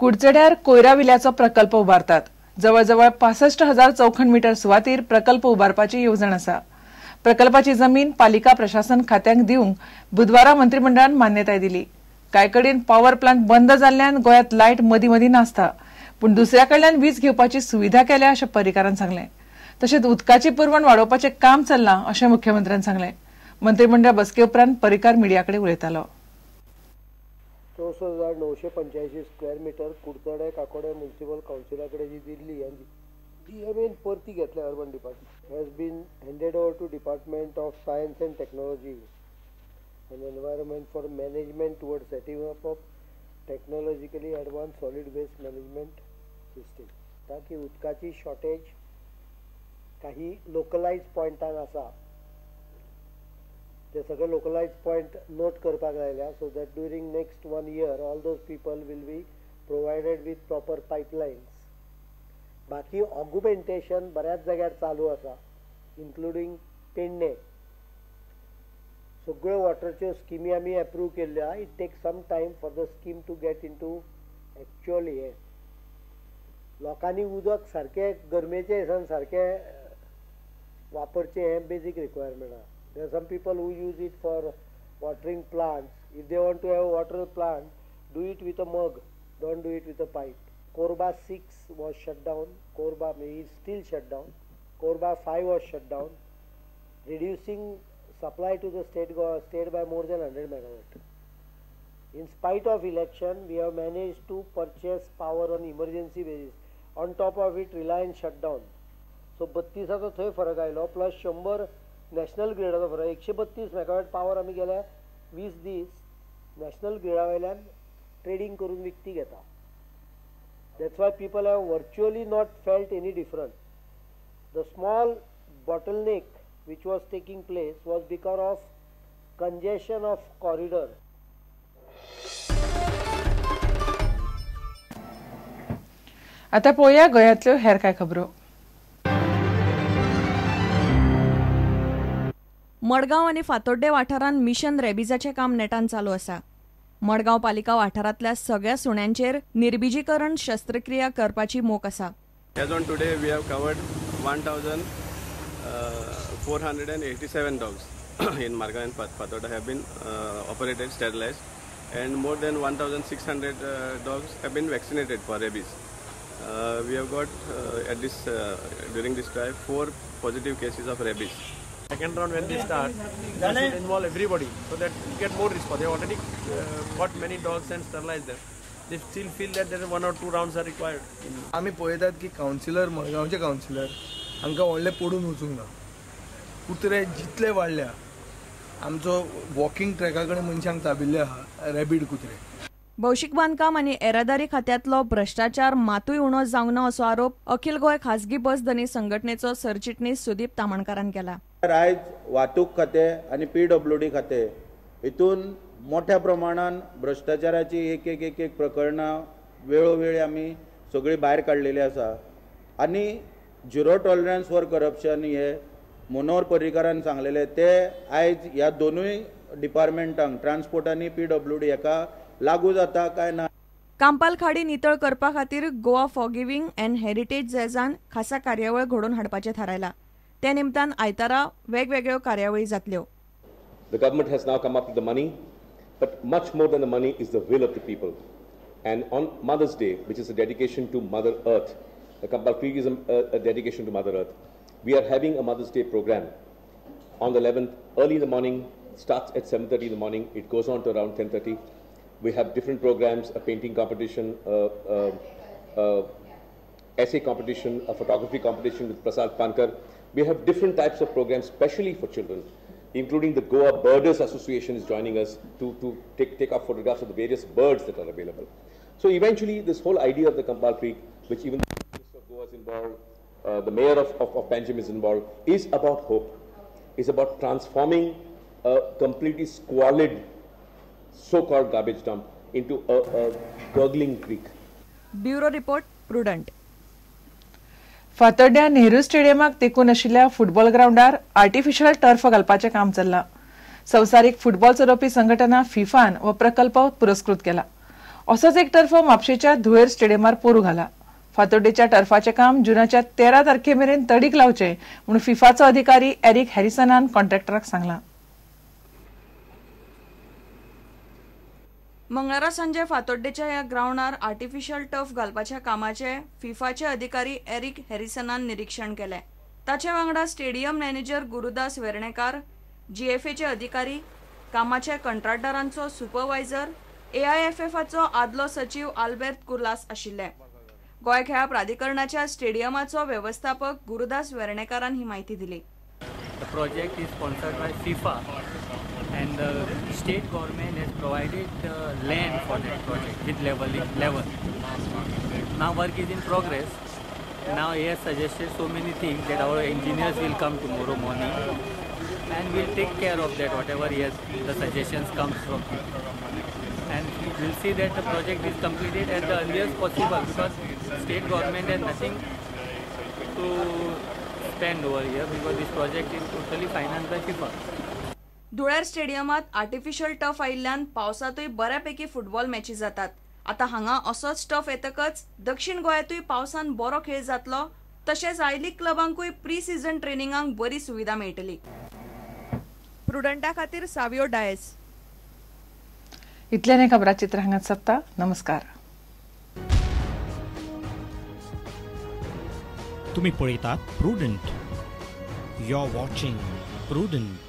कुडचड्यार कोयरा विल्याचो प्रकल्प उबारतात. जवळजवळ 65,000 चौखण मीटर सुवातीर प्रकल्प उबारपाची येवजण आसा. प्रकल्पाची जमीन पालिका प्रशासन खात्यांक दिवंक बुधवारा मंत्रिमंडळान मान्यताय दिली. कांय कडेन पॉवर प्लांट बंद जाल्ल्यान गोंयांत लायट मदीं मदीं नासता, पूण दुसऱ्या कडल्यान वीज घेवपाची सुविधा केल्या अशें पर्रीकारान सांगलें. तशेंच उदकाची पुरवण वाडोवपाचें काम चल्लां अशें मुख्यमंत्र्यान सांगलें. मंत्रिमंडळ बसके उपरांत पर्रीकार मीडिया कडेन उलयतालो. 64,985 स्क्वेअर मिटर कुडचडे काकोडे म्युनिसिपल कावन्सिला कडेन जी दिल्ली आनी ती एम परती घेतल्या urban department has been handed over to department of science and technology and environment for management toward setting up of technologically advance solid waste management system. ताकी उदकाची शॉर्टेज काही लोकलायज पॉयंटान आसा, ते सगळे लोकलायज पॉयंट नोट करपाक लायल्या, so that during next 1 year all those people will be provided with proper pipelines. बाकी ऑगुमेंटेशन बऱ्याच जाग्यार चालू आसा, इन्क्लुडींग पेडणे. सगळ्यो वॉटरच्यो स्किमी आमी एप्रूव केल्ल्यो आहा. It take some time for the scheme to get into actual. हें लोकांनी उदक सारकें गरमेच्या दिसान सारकें वापरचें हें बेजीक रिक्वायरमेंट आहा. There are some people who use it for watering plants. If they want to have a water plant, do it with a mug, don't do it with a pipe. Korba 6 was shut down, Korba is still shut down, Korba 5 was shut down, reducing supply to the state by more than 100 megawatt. In spite of election, we have managed to purchase power on emergency basis. On top of it, Reliance shut down. So 32 थंय फरक आयलो, plus 100 national ग्रिडाचो फरक, 132 megawatt power आमी गेल्या 20 दीस national ग्रिडा वयल्यान trading करून विकती घेता. That's why people have virtually not felt any different. The small bottleneck which was taking place was because of congestion of corridor. आता पळोवया गोंयांतल्यो हेर कांय खबरो. मडगांव आनी फातोड्डे वाठारांत मिशन रेबीजाचें काम नेटान चालू आसा. मडगांव पालिका वाठारांतल्या सगळ्या सुण्यांचेर निर्बिजीकरण शस्त्रक्रिया करपाची मोख आसा. As on today we have covered 1487 dogs in Margao and Fatorda have been operated, sterilized, and more than 1600 dogs have been vaccinated for rabies. We have got at this during this drive 4 positive cases of rabies. Second round when they start, they should involve everybody so that you get more response. They already got many dogs and sterilized them. They still feel that there are 1 or 2 rounds are required. आमी पळयतात की councillor, मडगांवचे councillor हांकां व्हडलें पडून वचूंक ना. कुत्रे जितले वाडल्या, आमचो वॉकिंग ट्रॅका कडेन मनशांक चाबिल्ले आहा रॅबीड कुत्रे. भौशीक बांदकाम आनी येरादारी खात्यांतलो भ्रश्टाचार मातूय उणो जावंक ना असो आरोप अखिल गोंय खासगी बस धनी संघटनेचो सरचिटणीस सुदीप तामणकारान केला. आयज वाहतूक खातें आनी पीडब्ल्यूडी खातें हितून मोठ्या प्रमाणान भ्रश्टाचाराची एक एक एक एक प्रकरणां वेळोवेळी आमी सगळीं भायर काडलेली आसा. आनी झिरो टॉलरन्स फॉर करप्शन हे मनोहर पर्रीकारान सांगलेलें ते आयज ह्या दोनूय डिपार्टमेंटांक ट्रान्सपोर्ट आनी पीडब्ल्यूडी हाका लागू जाता काय ना. कांपाल खाडी नितळ करपा खातीर गोवा फॉरगिव्हिंग अँड हेरिटेज जॅजान खासा कार्यावळ घडोवन हाडपाचें थारायलां. त्या निमतान आयतारा वेगवेगळ्यो कार्यावळी जातल्यो. The government has now come up with the money, but much more than the money is the will of the people. And on Mother's Day, which is a dedication to Mother Earth, the Campal Creek is a dedication to Mother Earth. We are having a Mother's Day program on the 11th, early in the morning, starts at 7:30 in the morning, it goes on to around 10:30. We have different programs, a painting competition, essay competition, a photography competition with Prasad Pankar. We have different types of programs specially for children, including the Goa Birders Association is joining us to take up photographs of the various birds that are available. So eventually this whole idea of the Campal Creek, which even the Minister of Goa is involved, the mayor of Panjim is involved, is about hope, is about transforming a completely squalid so-called garbage dump into a gurgling creek. Bureau Report, Prudent. फातोड्ड्या Nehru स्टेडियमाक तेंकून आशिल्ल्या football ग्रावंडार artificial turf घालपाचें काम चल्लां. संवसारीक football चलोवपी संघटना फिफान हो प्रकल्प पुरस्कृत केला. असोच एक टर्फ म्हापशेच्या धुळेर स्टेडियमार पोरू घाला. फातोड्डेच्या टर्फाचें काम जुनाच्या 13 तारखे मेरेन तडीक लावचें म्हूण फिफाचो अधिकारी एरिक हॅरिसनान कॉन्ट्रॅक्टराक सांगलां. मंगळारा सांजे फातोड्डेच्या ह्या ग्रावंडार आर्टिफिशियल टर्फ घालपाच्या कामाचे फिफाचे अधिकारी एरिक हॅरिसनान निरीक्षण केलें. ताचे वांगडा स्टेडियम मॅनेजर गुरुदास वेर्णेकार, जीएफएचे अधिकारी, कामाच्या कंत्राटदारांचो सुपरवायझर, एआयएफएफाचो आदलो सचीव आल्बेर्त कुर्लास आशिल्ले. गोंय खेळां प्राधिकरणाच्या स्टेडियमाचो वेवस्थापक गुरुदास वेर्णेकारान ही म्हायती दिली. The project is sponsored by FIFA and the state government has provided the land for that project with level. Now work is in progress. Now he has suggested so many things that our engineers will come tomorrow morning and will take care of that, whatever he has, the suggestions comes from him. And we'll see that the project is completed at the earliest possible, because state government has nothing to spend over here, because this project is totally financed by FIFA. Dhuler स्टेडियमात artificial turf आयिल्ल्यान पावसांतूय बऱ्यापैकी football मॅची जातात. आतां हांगा असोच turf येतकच दक्षिण गोंयांतूय पावसान बरो खेळ जातलो, तशेंच I league क्लबांकूय प्री सीझन ट्रेनिंगांक बरी सुविधा मेळटली. प्रुडंटा खातीर सावियो डायस. इतल्यान खबराचित्र हांगाच सोंपता. नमस्कार. तुम्ही पळयतात Prudent. You are watching Prudent.